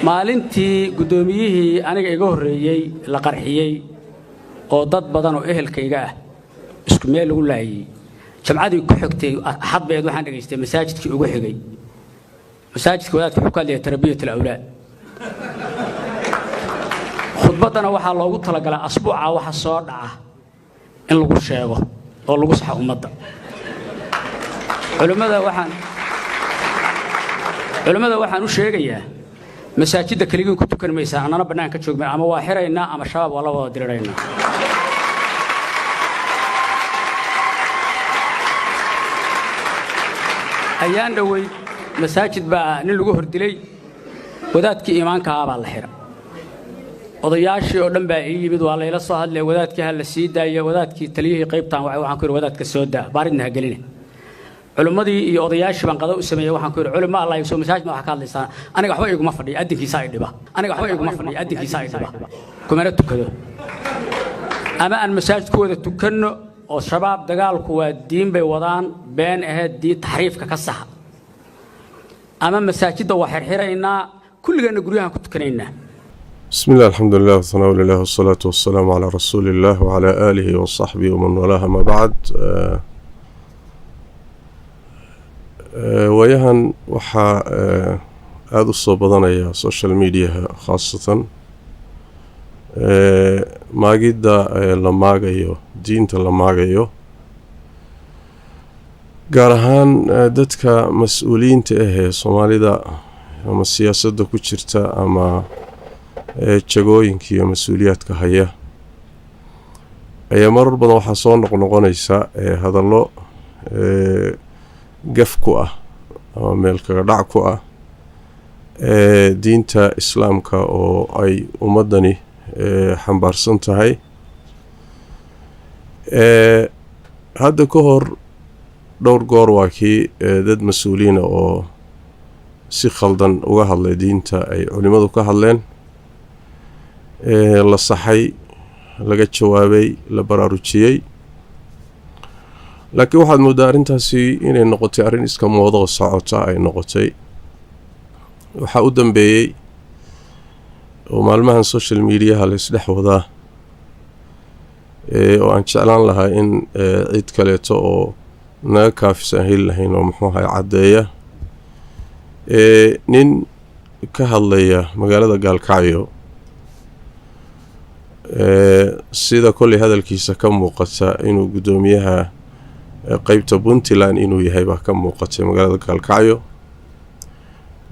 Maalintii guddoomiyihii aniga iga horreeyey la qarxiyey oo dad badan oo ehelkayga ah isku meel lagu laayey, jamcadii ku xigtay Axad beed, waxaan dhegaystay masaajidkii ugu xigay. Masaajidka wadaadka wuxuu ka hadlaya tarbiyat alawlaad. Khudbaddana waxaa loogu talagalay asbuuca waxa soo dhaca in lagu sheego oo lagu saxo ummadda. Culimmada waxaan u sheegayaa, masaajidda keligiin ku tukan maysaa, annana bannaanka ka joogmay. Ama waa xiraynaa ama Shabaab waa la wada diriraynaa. Ayaan dhoweyd masaajid baa nin lagu hordilay, wadaadkii iimaankahaa baa la xira. Odayaashii oo dhan baa ii yimid, waa layla soo hadlaya, wadaadkii ha la sii daaya. Wadaadkii taliyihii qaybtaan wacay, waxaan ku yidhi, "Wadaadka soo daa, baaridna ha geline." Culimmadii iyo odayaashii baan qada u sameeyey. Waxaan ku yidhi, "Culimo Allah, soo masaajid ma waxaa ka hadlaysaa? Aniga waxba iguma fadhiyo, addinkiisaa i dhiba. Aniga waxba iguma fadhiyo, addinkiisaa i dhiba, kumana tukado. Ama aan masaajid ku wada tukanno oo Shabaab dagaalku waa diin bay wadaan been ahayd, diin taxriifka ka saxa, ama masaajidda waa xirxiraynaa, kulligeenna guryahan ku tukanaynaa." بسم الله، الحمد لله، والثناء لله، والصلاة والسلام على رسول الله وعلى آله وصحبه ومن والاه، ما بعد. Waayahan waxaa aada u soo badanaya social mediaha, khaasatan maagidda la maagayo diinta, la maagayo gaar ahaan dadka mas-uuliyiinta ah ee Soomaalida ama siyaasadda ku jirta ama jagooyinka iyo mas-uuliyaadka haya ayaa marar badan waxaa soo noqnoqonaysa hadallo gaf ku ah ama meel kaga dhac ku ah diinta Islaamka oo ay ummaddani xambaarsan tahay. Hadda ka hor dhowr goor waa kii dad mas-uuliyiina oo si khaldan uga hadlay diinta ay culimmadu ka hadleen, la saxay, laga jawaabay, la baraarujiyey. Laakiin waxaad mooddaa arrintaasi inay noqotay arrin iska moodoo socota ay noqotay. Waxaa u dambeeyey oo maalmahan social mediaha la isdhex wadaa oo aan jeclaan lahaa in cid kaleeto oo naga kaafis aan heli lahayn oo muxuu ahay caddeeya, nin ka hadlaya magaalada Gaalkacyo, sida kolley hadalkiisa ka muuqata inuu guddoomiyaha qeybta Puntland inuu yahay baa ka muuqatay magaalada Gaalkacyo.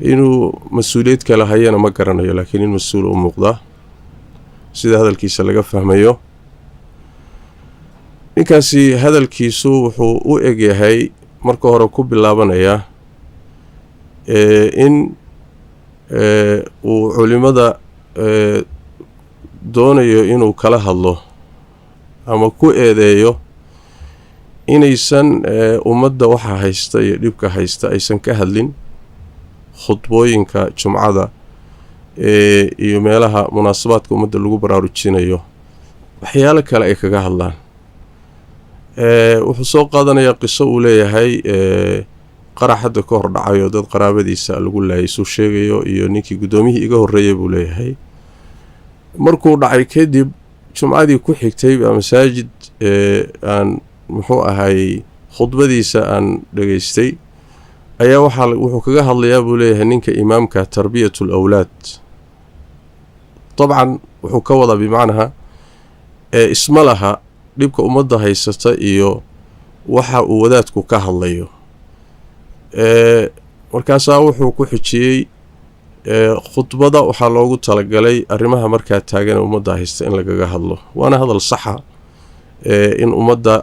Inuu mas-uuliyad kale hayana ma garanayo, laakiin in mas-uul u muuqdaa sida hadalkiisa laga fahmayo. Ninkaasi hadalkiisu wuxuu u egyahay marka hore ku bilaabanayaa in uu culimada doonayo inuu kala hadlo ama ku eedeeyo inaysan ummadda waxa haysta iyo dhibka haysta aysan ka hadlin khudbooyinka jumcada iyo meelaha munaasabaadka ummadda lagu baraarujinayo, waxyaalo kale ay kaga hadlaan. Wuxuu soo qaadanayaa qiso uu leeyahay qarax hadda ka hor dhacayo dad qaraabadiisa lagu laayay, suu sheegayo, iyo ninkii guddoomiyihii iga horreeyay buu leeyahay. Markuu dhacay kadib, jumcadii ku xigtay baa masaajid aan muxuu ahay khudbadiisa aan dhegaystay ayaa waxaa wuxuu kaga hadlayaa buu leeyahay ninka imaamka tarbiyatul awlaad. Dabcan wuxuu ka wadaa bimacnaha isma laha dhibka ummadda haysata iyo waxa uu wadaadku ka hadlayo. Markaasaa wuxuu ku xijiyey, khudbada waxaa loogu talagalay arrimaha markaa taagan ee ummadda haysta in lagaga hadlo. Waana hadal saxa in ummadda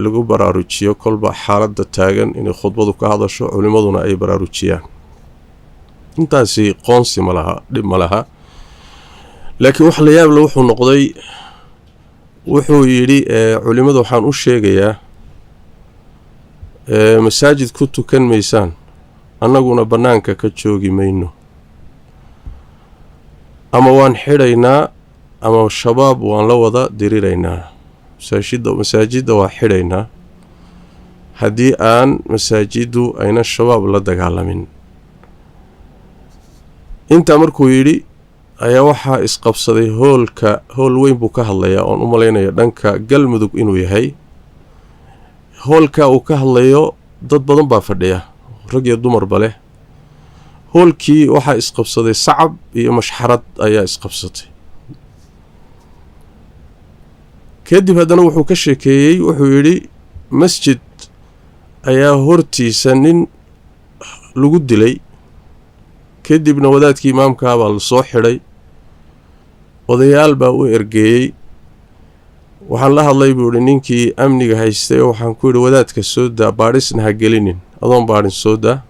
lagu baraarujiyo kolba xaaladda taagan, inay khudbadu ka hadasho, culimmaduna ay baraarujiyaan. Intaasi qoonsi ma laha, dhib ma laha. Laakiin wax la yaable wuxuu noqday, wuxuu yidhi, "Culimmada waxaan u sheegayaa, masaajid ku tukan maysaan, annaguna bannaanka ka joogi mayno. Ama waan xidhaynaa ama Shabaab waan la wada diriraynaa. Masaajidda waa xidhaynaa haddii aan masaajiddu ayna Shabaab la dagaalamin." Intaa markuu yidhi ayaa waxaa isqabsaday hoolka. Hool weyn buu ka hadlayaa oon u malaynaya dhanka Galmudug inuu yahay. Hoolka uu ka hadlayo dad badan baa fadhiya, rag iyo dumarba leh. Hoolkii waxaa isqabsaday sacab iyo mashxarad ayaa isqabsatay. Kadib haddana wuxuu ka sheekeeyey, wuxuu yidhi masjid ayaa hortiisa nin lagu dilay, kadibna wadaadkii imaamkaa baa la soo xidhay, odayaal baa u ergeeyey. Waxaan la hadlay, buu yidhi, ninkii amniga haystay oo waxaan ku yidhi, wadaadka soo daa, baadhisna ha gelinin, adoon baadhin soo daa.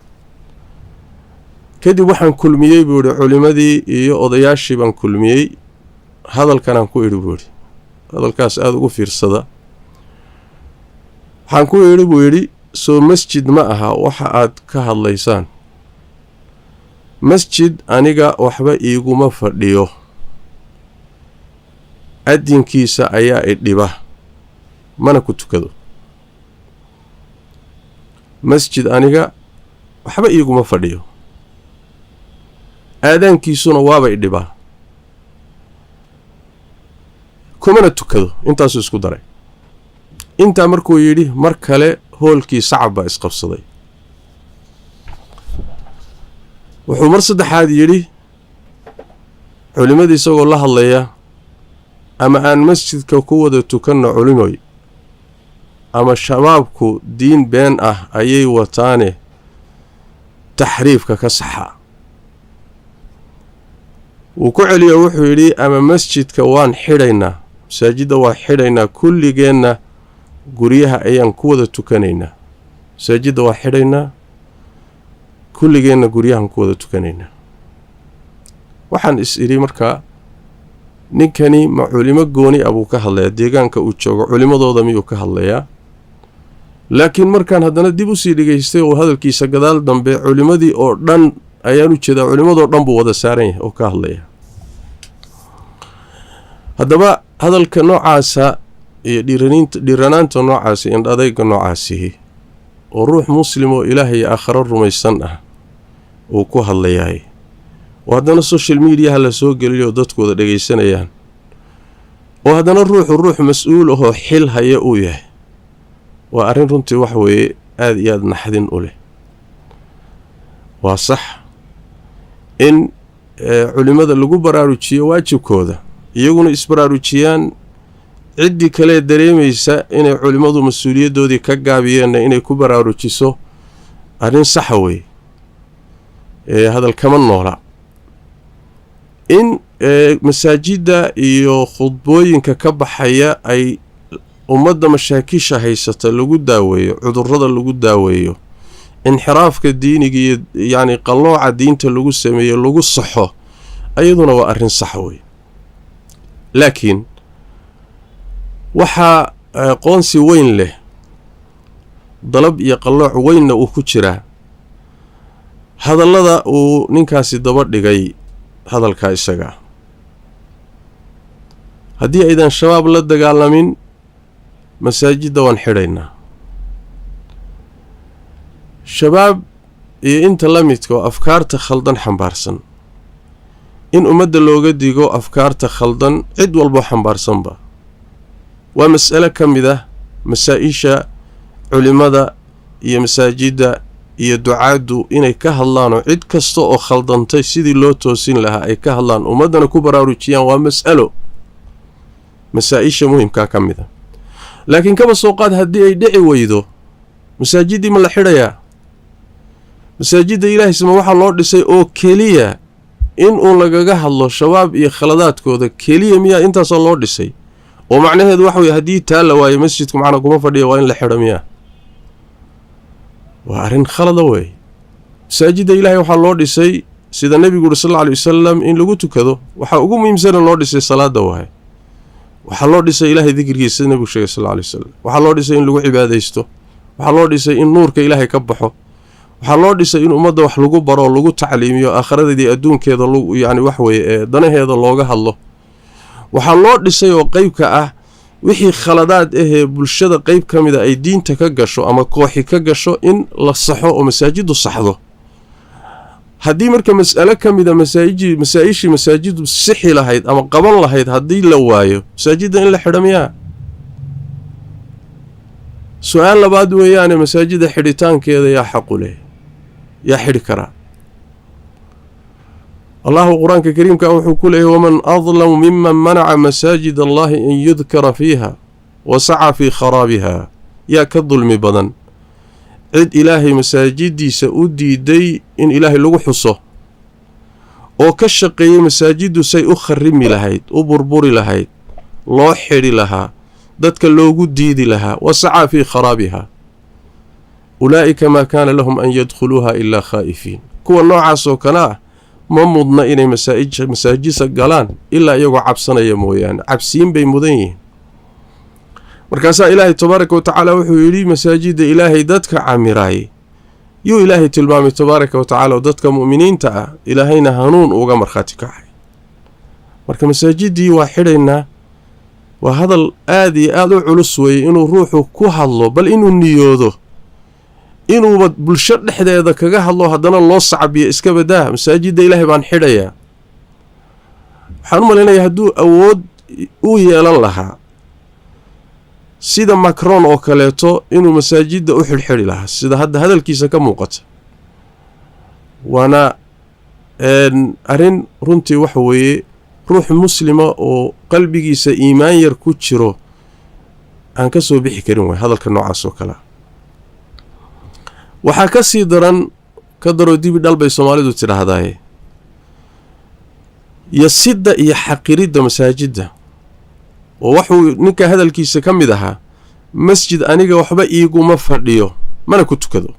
Kadib waxaan kulmiyey, buu yidhi, culimadii iyo odayaashii baan kulmiyey. Hadalkanaan ku idhi, buu yidhi, hadalkaas aada ugu fiirsada. Waxaan ku idhi, buu yidhi, soo masjid ma aha waxa aad ka hadlaysaan? Masjid aniga waxba iiguma fadhiyo, adinkiisa ayaa i dhiba, mana ku tukado. Masjid aniga waxba iiguma fadhiyo, aadaankiisuna waaba i dhibaa, kumana tukado. Intaasuu isku daray. Intaa markuu yidhi, mar kale hoolkii sacab baa isqabsaday. Wuxuu mar saddexaad yidhi culimmadii isagoo la hadlaya, ama aan masjidka ku wada tukanno culimoy, ama shabaabku diin been ah ayay wataane taxriifka ka saxa. Wuu ku celiyo, wuxuu yidhi, ama masjidka waan xidhaynaa, masaajidda waan xidhaynaa, kulligeenna guryaha ayaan ku wada tukanaynaa. Masaajidda waan xidhaynaa, kulligeenna guryahan ku wada tukanaynaa. Waxaan is idhi markaa, ninkani ma culimo gooni ah buu ka hadlayaa? Deegaanka uu joogo culimadooda miyuu ka hadlayaa? Laakiin markaan haddana dib usii dhegaystay oo hadalkiisa gadaal dambe, culimadii oo dhan ayaan u jeedaa, culimadoo dhan buu wada saaran yahay oo ka hadlaya. Haddaba hadalka noocaasa iyo dhiiranaanta noocaasi, indhadayga noocaasihi oo ruux muslim oo Ilaahay iyo aakharo rumaysan ah uu ku hadlayahay, oo haddana social mediaha la soo geliyo oo dadku wada dhegaysanayaan, oo haddana ruuxu ruux mas-uul ahoo xil haya uu yahay, waa arrin runtii wax weeye aada iyo aada naxdin u leh. Waa sax in culimmada lagu baraarujiyo waajibkooda, iyaguna isbaraarujiyaan, ciddii kalee dareemaysa inay culimmadu mas-uuliyaddoodii ka gaabiyeenna inay ku baraarujiso, arrin saxa weeye, hadal kama noola. In masaajidda iyo khudbooyinka ka baxaya ay ummadda mashaakisha haysata lagu daaweeyo, cudurrada lagu daaweeyo, inxiraafka diiniga iyo yacni qallooca diinta lagu sameeyo lagu saxo, ayaduna waa arrin sax wey. Laakiin waxaa qoonsi weyn leh, dalab iyo qallooc weynna uu ku jiraa hadallada uu ninkaasi daba dhigay hadalkaa isagaa. Haddii aydan shabaab la dagaalamin, masaajidda waan xidhaynaa. Shabaab iyo inta la midka oo afkaarta khaldan xambaarsan, in ummadda looga digo afkaarta khaldan cid walboo xambaarsanba waa mas'alo ka mid ah masaa-isha culimmada iyo masaajidda iyo ducaaddu inay ka hadlaanoo cid kasta oo khaldantay sidii loo toosin lahaa ay ka hadlaan, ummaddana ku baraarujiyaan. Waa mas'alo masaa-isha muhimkaa ka mid a. Laakiin kaba soo qaad haddii ay dhici weydo, masaajiddii ma la xidhayaa? Masaajidda Ilaahaysma waxaa loo dhisay oo keliya in uun lagaga hadlo shabaab iyo khaladaadkooda keliya miyaa? Intaasoo loo dhisay oo macnaheedu waxa weye haddii taa la waayo masjidku macnaa kuma fadhiya, waa in la xidho miyaa? Waa arrin khalada weeye. Masaajidda Ilaahay waxaa loo dhisay, sida nebigu uri sal alla alay wasalam, in lagu tukado. Waxaa ugu muhiimsana loo dhisay salaada waaye. Waxaa loo dhisay Ilaahay dikrigiisa, sida nebigu sheegay sal alla alay wasalam. Waxaa loo dhisay in lagu cibaadaysto. Waxaa loo dhisay in nuurka Ilaahay ka baxo. Waxaa loo dhisay in ummadda wax lagu baro, lagu tacliimiyo, aakhiradeeda iyo adduunkeeda yacni wax weeye ee danaheeda looga hadlo. Waxaa loo dhisay oo qeybka ah wixii khaladaad ahee bulshada qeyb ka mida ay diinta ka gasho ama kooxi ka gasho in la saxo oo masaajiddu saxdo. Haddii marka mas'alo ka mida masaa-ishii masaajidu sixi lahayd ama qaban lahayd haddii la waayo, masaajidda in la xidho miyaa? Su-aal labaad weeyaane, masaajidda xidhitaankeeda yaa xaqu leh, yaa xidhi karaa? Allahu qur-aanka kariimka wuxuu ku leeyahy: waman adlamu miman manaca masaajid allahi an yudkara fiiha wa saca fii kharaabiha. Yaa ka dulmi badan cid ilaahay masaajiddiisa u diiday in ilaahay lagu xuso, oo ka shaqeeyey masaajiddu say u kharrimi lahayd, u burburi lahayd, loo xidhi lahaa, dadka loogu diidi lahaa? Wa sacaa fii kharaabiha ulaa'ika maa kaana lahum an yadkhuluuha ilaa khaa'ifiin. Kuwa noocaas oo kale ah ma mudna inay masaajisa galaan ilaa iyagoo cabsanaya mooyaane. Cabsiin bay mudan yihiin. Markaasaa Ilaahay tabaaraka wa tacaala wuxuu yidhi: masaajidda Ilaahay dadka camiraay yuu Ilaahay tilmaamay tabaaraka wa tacala, oo dadka mu'miniinta ah Ilaahayna hanuun uga markhaati kacay. Marka masaajiddii waa xidhaynaa, waa hadal aada iyo aada u culus weeye inuu ruuxu ku hadlo, bal inuu niyoodo, inuuba bulsho dhexdeeda kaga hadlo, haddana loo sacbiyo iska badaa. Masaajidda Ilaahay baan xidhayaa, waxaan u malaynayaa hadduu awood u yeelan lahaa sida Macron oo kaleeto inuu masaajidda u xidhxidhi lahaa, sida hadda hadalkiisa ka muuqata. Waana arrin runtii waxa weeye ruux muslima oo qalbigiisa iimaan yar ku jiro aan ka soo bixi karin waay hadalka noocaas oo kalea. Waxaa ka sii daran, ka daroo dibi dhal bay Soomaalidu tidhaahdaaye, yasidda iyo xaqiridda masaajidda, oo waxuu ninka hadalkiisa ka mid ahaa: masjid aniga waxba iiguma fadhiyo, mana ku tukado.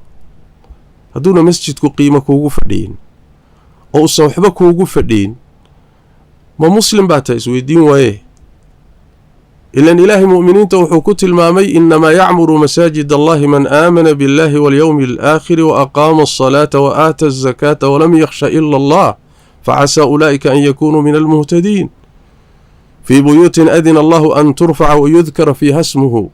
Hadduuna masjidku qiimo kuugu fadhiyin oo uusan waxba kuugu fadhiyin, ma muslim baa tahay? Isweydiin waaye. Ilan Ilaahay mu'miniinta wuxuu ku tilmaamay: innamaa yacmuru masaajid allahi man aamana biاllahi walyowmi alaakhiri wa aqaama alsalaata wa aata azakaata walam yakhsha ila allah, facasaa ulaa'ika an yakunuu min almuhtadiin. Fii buyuutin adina allahu an turfaca wayudkara fiiha smuhu.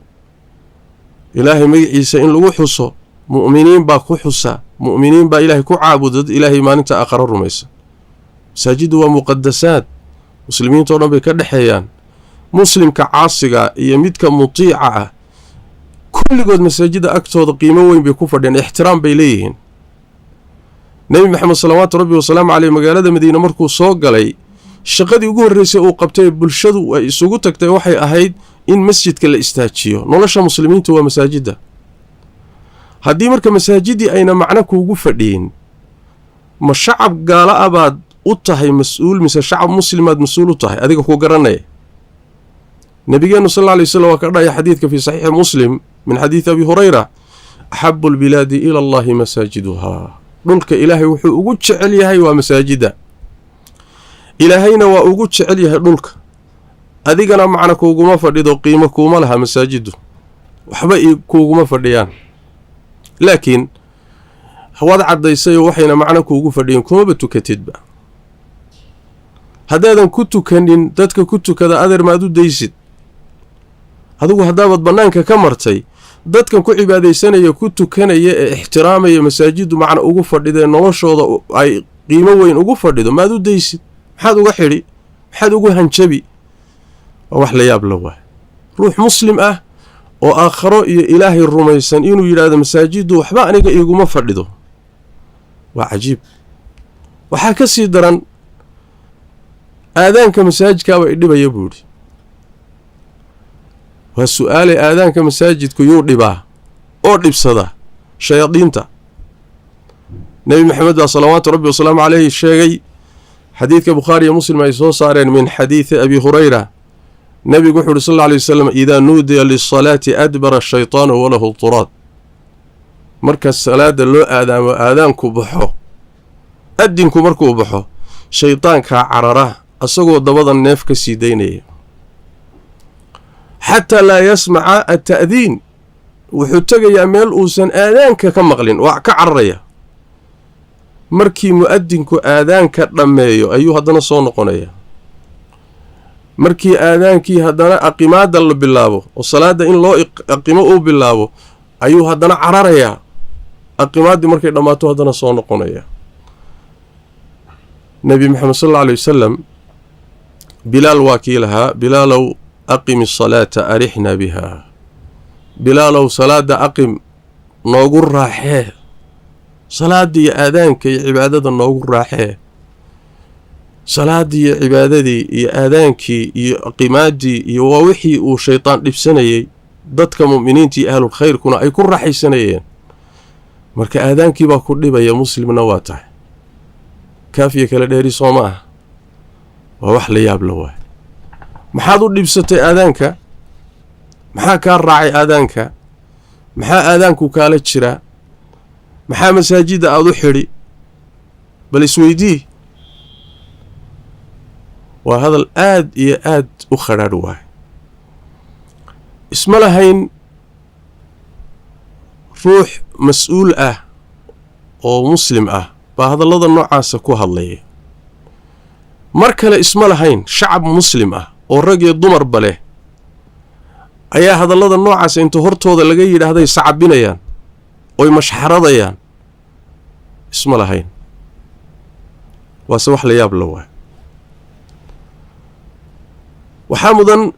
Ilaahay magaciisa in lagu xuso mu'miniin baa ku xusa, mu'miniin baa Ilaahay ku caabuda, dad Ilaahay maalinta aakharo rumaysa. Masaajiddu waa muqadasaad, muslimiinta o dhan bay ka dhexeeyaan. Muslimka caasiga iyo midka mutiica ah kulligood masaajidda agtooda qiimo weyn bay ku fadhiyaan, ixtiraam bay leeyihiin. Nebi Maxamed salawaatu rabbi wasalaamu caleyh magaalada Madiine markuu soo galay, shaqadii ugu horreysay uu qabtay bulshadu ay isugu tagtay waxay ahayd in masjidka la istaajiyo. Nolosha muslimiintu waa masaajidda. Haddii marka masaajiddii ayna macno kuugu fadhiyin, ma shacab gaala a baad u tahay mas-uul mise shacab muslimaad mas-uul u tahay adiga ku garanaya? Nabigeennu sal alla alay waslm waa ka dhahaya xadiidka fii saxiixi Muslim min xadiidi Abi Hurayra: axabu albilaadi ila allahi masaajiduhaa. Dhulka Ilaahay wuxuu ugu jecel yahay waa masaajidda, Ilaahayna waa ugu jecel yahay dhulka. Adigana macna kuuguma fadhido, qiimo kuuma laha masaajiddu, waxba kuuguma fadhiyaan, laakiin waad caddaysayoo waxayna macno kuugu fadhiyin kumaba tukatidba. Haddaadan ku tukanin, dadka ku tukada adeer maad u daysid? Adigu haddaabaad bannaanka ka martay, dadkan ku cibaadaysanaya, ku tukanaya ee ixtiraamaya masaajiddu macna ugu fadhidee noloshooda ay qiimo weyn ugu fadhido, maad u daysid? Maxaad uga xidhi? Maxaad ugu hanjabi? Waa wax la yaab la waay, ruux muslim ah oo aakharo iyo Ilaahay rumaysan inuu yidhaahdo masaajiddu waxba aniga iiguma fadhido. Waa cajiib. Waxaa ka sii daran, aadaanka masaajidkaaba idhibaya buu yidhi. Waa su-aale, aadaanka masaajidku yuu dhibaa oo dhibsada? Shayaadiinta. Nebi Maxamed baa salawaatu rabbi wasalaamu caleyhi sheegay xadiidka Bukhaari iyo Muslim ay soo saareen min xadiidi Abi Hurayra. Nebigu wuxu uhi sal alla alay wasalam: idaa nuudiya lisalaati adbara ashaytaanu walahu turaad. Marka salaada loo aadaamo, aadaanku baxo, adinku markuu baxo, shaydaankaa carara asagoo dabada neef ka sii daynaya, xataa laa yasmaca ata'diin. Wuxuu tegayaa meel uusan aadaanka ka maqlin, waa ka cararaya. Markii mu'adinku aadaanka dhammeeyo ayuu haddana soo noqonaya. Markii aadaankii haddana aqimaadda la bilaabo oo salaadda in loo aqimo uu bilaabo ayuu haddana cararayaa. Aqimaaddii markay dhammaato haddana soo noqonaya. Nebi Maxamed sal alla alay wasalam Bilaal waa kii lahaa: "Bilaalow, aqim isalaata, arixna biha." Bilaalow, salaada aqim, noogu raaxee. Salaada iyo aadaanka iyo cibaadada noogu raaxee. Salaadii iyo cibaadadii iyo aadaankii iyo qimaadii iyo waa wixii uu shaytaan dhibsanayey, dadka mu'miniinta iyo ahlulkhayrkuna ay ku raaxaysanayeen. Marka aadaankii baa ku dhibaya, muslimna waa tahay. Kaafiya kala dheeri soo ma ah? Waa wax la yaab la waay. Maxaad u dhibsatay aadaanka? Maxaa kaa raacay aadaanka? Maxaa aadaanku kaala jiraa? Maxaa masaajidda aada u xidhi? Bal isweydii. Waa hadal aad iyo aad u khadhaadh waay. Isma lahayn ruux mas-uul ah oo muslim ah baa hadallada noocaasa ku hadlaya. Mar kale isma lahayn shacab muslim ah oo rag iyo dumarba leh ayaa hadallada noocaasa inta hortooda laga yidhaahday sacabinayaan oy mashxaradayaan. Isma lahayn. Waase wax la yaab la waay. Waxaa mudan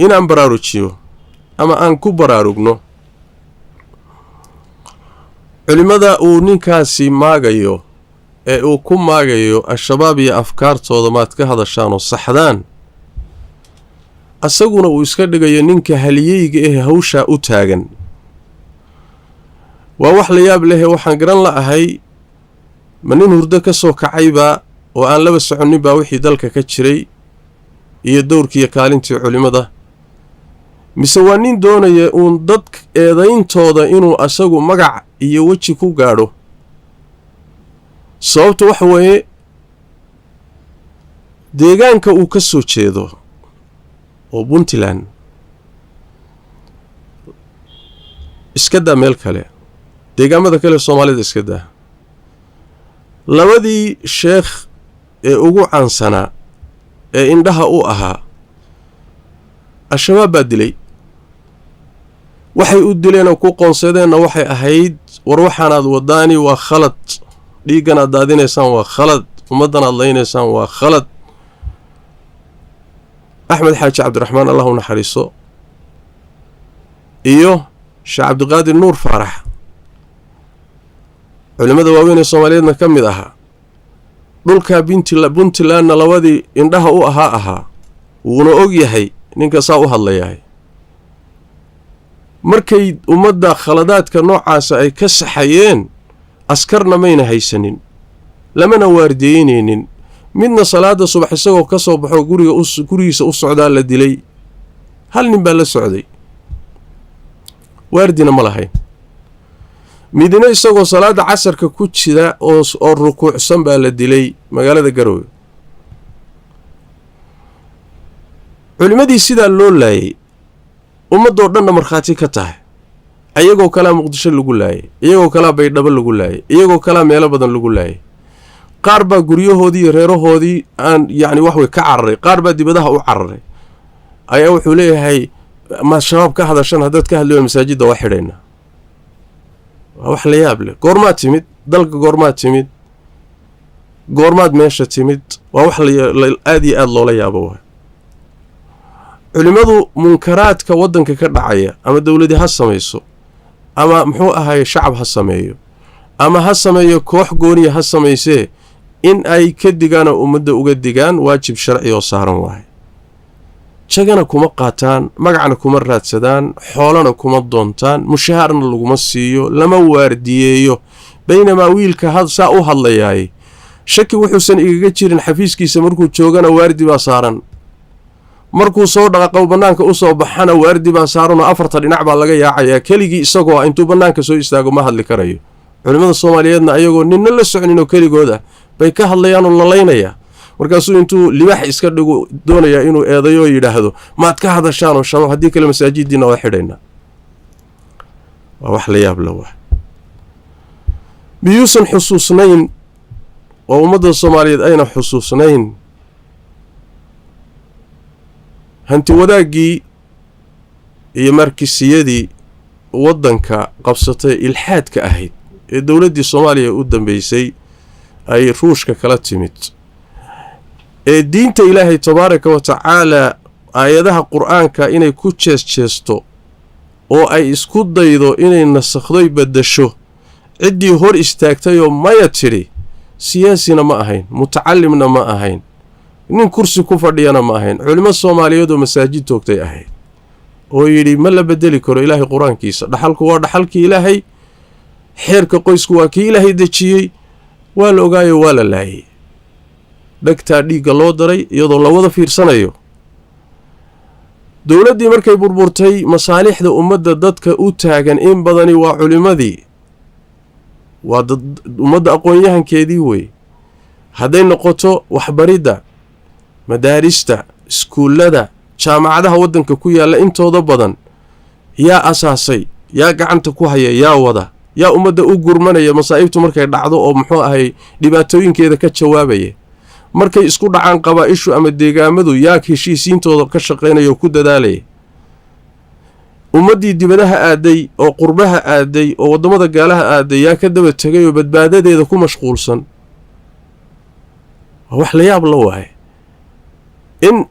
inaan baraarujiyo ama aan ku baraarugno culimmada uu ninkaasi maagayo ee uu ku maagayo Al-Shabaab iyo afkaartooda maad ka hadashaan oo saxdaan, asaguna uu iska dhigayo ninka haliyeyga eh hawshaa u taagan. Waa wax la yaab lehe. Waxaan garan la'ahay, ma nin hurdo ka soo kacaybaa oo aan laba soconnin baa wixii dalka ka jiray iyo dowrkiiyo kaalintii culimmada, mise waa nin doonaya uun dad eedayntooda inuu asagu magac iyo weji ku gaadho? Sababta waxa weeye, deegaanka uu ka soo jeedo oo Puntland iska daa, meel kale, deegaamada kale Soomaalida iska daa, labadii sheekh ee ugu caansanaa ee indhaha u ahaa Al-Shabaab baa dilay. Waxay u dileen oo ku qoonsadeenna waxay ahayd: "War, waxaanaad wadaani waa khalad, dhiigganaad daadinaysaan waa khalad, ummaddanaad laynaysaan waa khalad." Axmed Xaaji Cabdiraxmaan, Allah u naxariiso, iyo Sheekh Cabdiqaadir Nuur Faarax, culimmada waaweyn ee Soomaaliyeedna ka mid ahaa, dhulkaa Puntlandna labadii indhaha u ahaa, wuuna og yahay ninka saa u hadlayahay. Markay ummadda khaladaadka noocaasa ay ka saxayeen, askarna mayna haysanin, lamana waardiyeynaynin. Midna salaada subax isagoo ka soo baxo guriga gurigiisa u socdaa la dilay. Hal nin baa la socday, waardina ma lahayn. Midna isagoo salaada casarka ku jira oo rukuucsan baa la dilay magaalada Garowe. Culimmadii sidaa loo laayay, ummaddoo dhanna markhaati ka tahay, iyagoo kalaa Muqdisho lagu laayay, iyagoo kalaa Baydhabo lagu laayay, iyagoo kalaa meelo badan lagu laayay. Qaar baa guryahoodii iyo reerahoodii aan yacni wax wey ka cararay, qaar baa dibadaha u cararay. Ayaa wuxuu leeyahay: "Maad Shabaab ka hadashan? Haddaad ka hadli, masaajidda waa xidhaynaa." Waa wax la yaab leh. Goormaad timid dalka? Goormaad timid? Goormaad meesha timid? Waa wax aad iyo aada loola yaabo waay. Culimmadu munkaraadka waddanka ka dhacaya, ama dowladi ha samayso, ama muxuu ahaye shacab ha sameeyo, ama ha sameeyo koox gooniya ha samaysee, in ay ka digaan oo ummadda uga digaan waajib sharci oo saaran waaye. Jagana kuma qaataan, magacna kuma raadsadaan, xoolana kuma doontaan, mushahaarna laguma siiyo, lama waardiyeeyo. Baynamaa wiilka saa u hadlayaay, shaki wuxuusan igaga jirin, xafiiskiisa markuu joogana waardi baa saaran, markuu soo dhaqaqo bannaanka u soo baxana waardi baa saaran, oo afarta dhinac baa laga yaacayaa. Keligii isagoo intuu bannaanka soo istaago ma hadli karayo. Culimmada Soomaaliyeedna ayagoo ninna la socnin oo keligood ah bay ka hadlayaanoo lalaynayaa. Markaasuu intuu libaax iska dhigu doonayaa inuu eedayo oo yidhaahdo: "Maad ka hadashaan oo Shabaab, haddii kale masaajidiina waa xidhaynaa." Waa wax la yaab la waa. Miyuusan xusuusnayn oo ummadda Soomaaliyeed ayna xusuusnayn hanti wadaaggii iyo markisiyadii waddanka qabsatay, ilxaadka ahayd ee dowladdii Soomaaliya u dambeysay ay Ruushka kala timid ee diinta Ilaahay tabaaraka wa tacaala aayadaha Qur-aanka inay ku jees-jeesto oo ay isku daydo inay nasakhdoy beddesho, ciddii hor istaagtayoo maya tidhi, siyaasina ma ahayn, mutacalimna ma ahayn, nin kursi ku fadhiyana ma ahayn, culimo Soomaaliyeed oo masaajid toogtay ahayd oo yidhi ma la bedeli karo Ilaahay Qur-aankiisa, dhaxalku waa dhaxalkii Ilaahay, xeerka qoysku waa kii Ilaahay dejiyey, waa la ogaayo, waa la laayay, dhegtaa dhiigga loo daray iyadoo la wada fiirsanayo. Dowladdii markay burburtay, masaalixda ummadda dadka u taagan in badani waa culimmadii, waa ummadda aqoon-yahankeedii wey. Hadday noqoto waxbaridda, madaarista, iskuullada, jaamacadaha waddanka ku yaalla intooda badan yaa asaasay, yaa gacanta ku haya, yaa wada, yaa ummadda u gurmanaya masaa'ibtu markay dhacdo oo muxuu ahay dhibaatooyinkeeda ka jawaabaya, markay isku dhacaan qabaa-ishu ama deegaamadu yaa heshiisiintooda ka shaqaynaya oo ku dadaalaya. Ummaddii dibadaha aaday oo qurbaha aaday oo waddamada gaalaha aaday yaa ka daba tegay oo badbaadadeeda ku mashquulsan. Waa wax la yaab la waaye in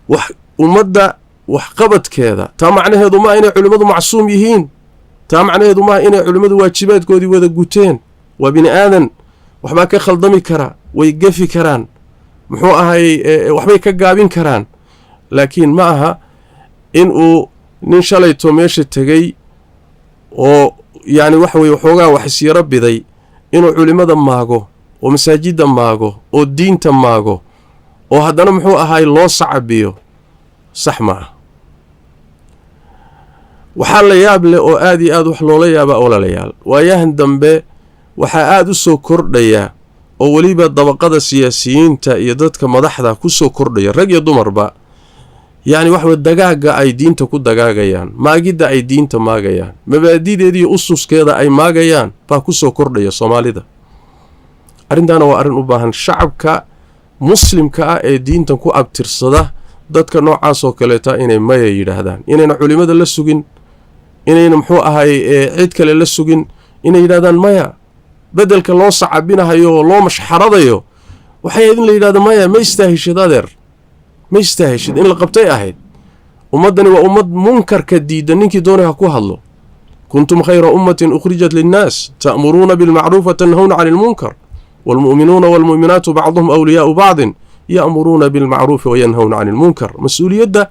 wax ummadda waxqabadkeeda. Taa macnaheedu maaha inay culimmadu macsuum yihiin, taa macnaheedu maaha inay culimmadu waajibaadkoodii wada guteen. Waa bini aadan, waxbaa ka khaldami kara, way gafi karaan, muxuu ahay waxbay ka gaabin karaan, laakiin ma aha in uu nin shalayto meesha tegey oo yacni waxa weye waxoogaa wax isyaro biday inuu culimmada maago oo masaajidda maago oo diinta maago oo haddana muxuu ahaay loo sacabiyo, sax ma ah. Waxaa la yaab leh oo aad iyo aad wax loola yaabaa walaalayaal, waayahan dambe waxaa aada u soo kordhaya oo weliba dabaqada siyaasiyiinta iyo dadka madaxda ku soo kordhaya, rag iyo dumarba, yacni waxa weye dagaagga ay diinta ku dagaagayaan, maagidda ay diinta maagayaan, mabaadideeda iyo ususkeeda ay maagayaan baa ku soo kordhaya Soomaalida. Arrintaana waa arrin u baahan shacabka muslimka ah ee diintan ku abtirsada dadka noocaas oo kaleeta inay maya yidhaahdaan, inayna culimada la sugin, inayna muxuu ahay cid kale la sugin, inay yidhahdaan maya. Beddelka loo sacabinahayo oo loo mashxaradayo waxay ahayd in la yidhahdo maya, ma istaahishid adeer, ma istaahishid, in la qabtay ahayd. Ummaddani waa ummad munkarka diida, ninkii doonay ha ku hadlo. Kuntum khayra ummatin ukhrijat linnaas ta'muruuna bilmacruuf wa tanhawna cani ilmunkar waalmu'minuuna waalmu'minaatu bacduhum awliyaa'u bacdin ya'muruuna bilmacruufi wa yanhawna cani ilmunkar. Mas-uuliyadda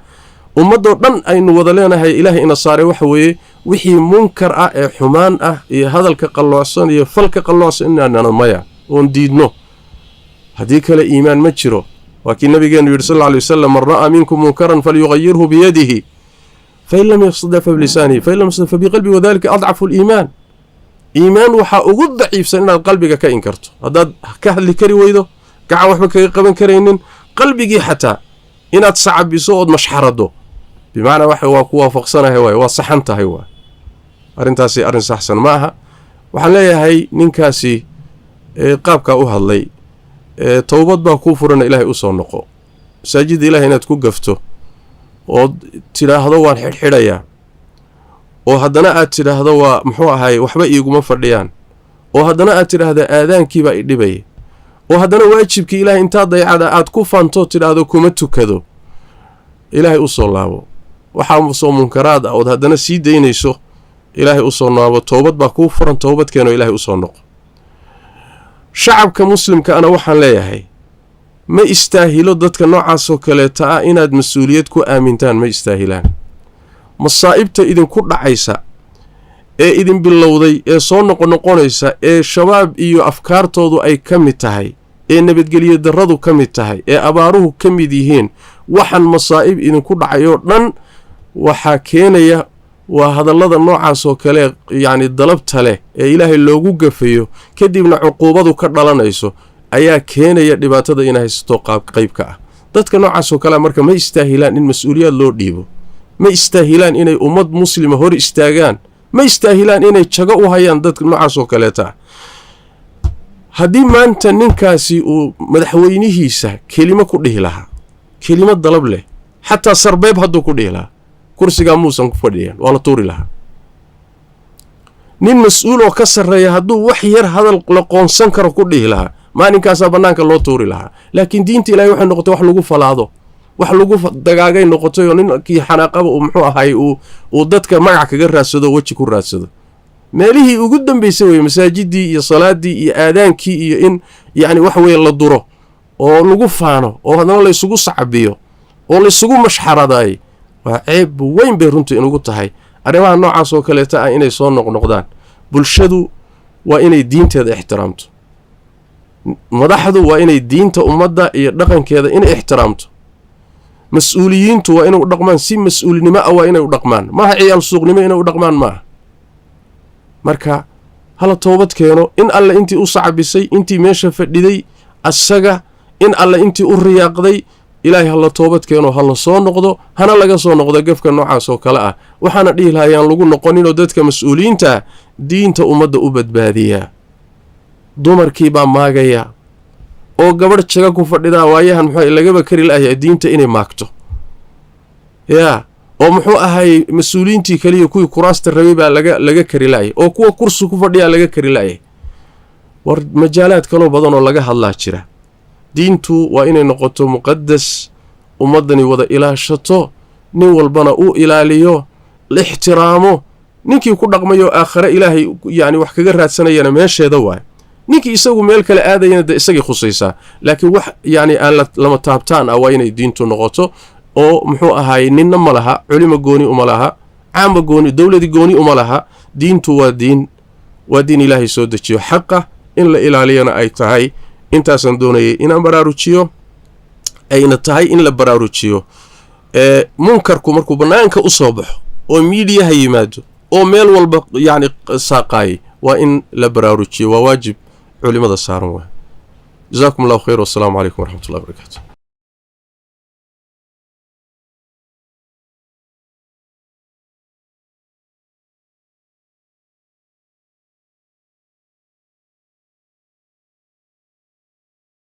ummaddoo dhan aynu wada leenahay Ilaahay ina saaray waxa weeye wixii munkar ah ee xumaan ah iyo hadalka qalloocsan iyo falka qalloocsan inaanana maya oon diidno, haddii kale iimaan ma jiro. Waa kii nabigeenu yidhi sal alla alay wasalam, man ra'aa minkum munkaran falyugayirhu biyadihi, fain lam yastadic fabilisaanihi, fain lam yastadic fabiqalbihi, wadalika adcafu liimaan. Iimaan waxaa ugu daciifsan inaad qalbiga ka inkarto. Haddaad ka hadli kari weydo, gacan waxba kaga qaban karaynin, qalbigii xataa inaad sacabiso ood mashxarado, bimacnaa waxa waa ku waafaqsanahay waay, waa saxan tahay waay. Arrintaasi arrin saxsan ma aha. Waxaan leeyahay ninkaasi qaabkaa u hadlay, towbad baa kuu furana, Ilaahay u soo noqo. Masaajidda Ilahay inaad ku gafto ood tidhaahdo waan xidhxidhayaa, oo haddana aad tidhaahdo waa muxuu ahay waxba iiguma fadhiyaan, oo haddana aad tidhaahdo aadaankiibaa idhibaya, oo haddana waajibkii Ilaahay intaad dayacada aad ku fanto tidhaahdo kuma tukado, Ilaahay u soo laabo. Waxaa soo munkaraad ah ood haddana sii daynayso, Ilaahay u soo naabo. Toobad baa kuu furan, toobad keenoo Ilaahay u soo noqo. Shacabka muslimka ana waxaan leeyahay ma istaahilo dadka noocaasoo kaleeta ah inaad mas-uuliyad ku aamintaan, ma istaahilaan. Masaa'ibta idinku dhacaysa ee idin bilowday ee soo noqonoqonaysa ee shabaab iyo afkaartoodu ay ka mid tahay, ee nabadgelyo darradu ka mid tahay, ee abaaruhu ka mid yihiin, waxaan masaa'ib idinku dhacayoo dhan waxaa keenaya waa hadallada noocaas oo kale, yacni dalabta leh ee Ilaahay loogu gafayo, kadibna cuquubadu ka dhalanayso ayaa keenaya dhibaatada inay haysato qayb ka ah. Dadka noocaas oo kalea marka ma istaahilaan in mas-uuliyaad loo dhiibo, ma istaahilaan inay ummad muslima hor istaagaan, ma istaahilaan inay jago u hayaan dadka noocaas oo kaleeta ah. Haddii maanta ninkaasi uu madaxweynihiisa kelimo ku dhihi lahaa, kelimo dalab leh, xataa sarbeeb hadduu ku dhihi lahaa, kursigaa muusan ku fadhiyaan, waa la tuuri lahaa. Nin mas-uul oo ka sarreeya hadduu wax yar hadal la qoonsan karo ku dhihi lahaa, Maalinkaasaa bannaanka loo tuuri lahaa. Laakiin diinta Ilahay waxay noqotay wax lagu falaado, wax lagu dagaagay noqotay, oo ninkii xanaaqaba uu muxuu ahay uu dadka magac kaga raadsado, weji ku raadsado. Meelihii ugu dambeysay weye masaajidii iyo salaadii iyo aadaankii iyo in yacni wax weeye la duro oo lagu faano oo haddana laysugu sacabiyo oo laysugu mashxaradaay. Waa ceeb weyn bay runtii inugu tahay arrimaha noocaas oo kaleeta ah inay soo noqnoqdaan. Bulshadu waa inay diinteeda ixtiraamto, madaxdu waa inay diinta ummadda iyo dhaqankeeda inay ixtiraamto, mas-uuliyiintu waa inay u dhaqmaan si mas-uulinimo ah, waa inay u dhaqmaan, maaha ciyaal suuqnimo inay u dhaqmaan maaha. Marka hala toobad keeno. In alle intii u sacbisay, intii meesha fadhiday asaga, in alle intii u riyaaqday, Ilaahay hala toobad keeno, hala soo noqdo, hana laga soo noqdo gefka noocaas oo kale ah. Waxaana dhihi lahaa yaan lagu noqoninoo dadka mas-uuliyiinta diinta ummadda u badbaadiyaa. Dumarkii baa maagaya oo gabadh jaga ku fadhidaa waayahan muxuu lagaba kari lahayaa diinta inay maagto, yaa oo muxuu ahay mas-uuliyiintii kaliya kuwii kuraasta rabay baa laga kari laayay, oo kuwa kursi ku fadhiyaa laga kari laayay. War majaalaad kaloo badan oo laga hadlaa jira. Diintu waa inay noqoto muqadas ummaddani wada ilaashato, nin walbana uu ilaaliyo, la ixtiraamo. Ninkii ku dhaqmayo aakhare Ilaahay yacni wax kaga raadsanayana meesheeda waay, ninkii isagu meel kale aadayana dee isagay khusaysaa. Laakiin wax yacni aan lama taabtaan ah waa inay diintu noqoto, oo muxuu ahaayey ninna ma laha, culimo gooni uma laha, caama gooni, dowladi gooni uma laha. Diintu waa diin, waa diin Ilaahay soo dejiyo, xaqa in la ilaaliyana ay tahay. Intaasaan doonayay inaan baraarujiyo, ayna tahay in la baraarujiyo. Munkarku markuu bannaanka u soo baxo oo miidiyaha yimaado oo meel walba yacni saaqaayay, waa in la baraarujiyo, waa waajib culimada saaran waay. Jazaakum Allahu khayr, wassalaamu calaykum waraxmatullahi wabarakaatu.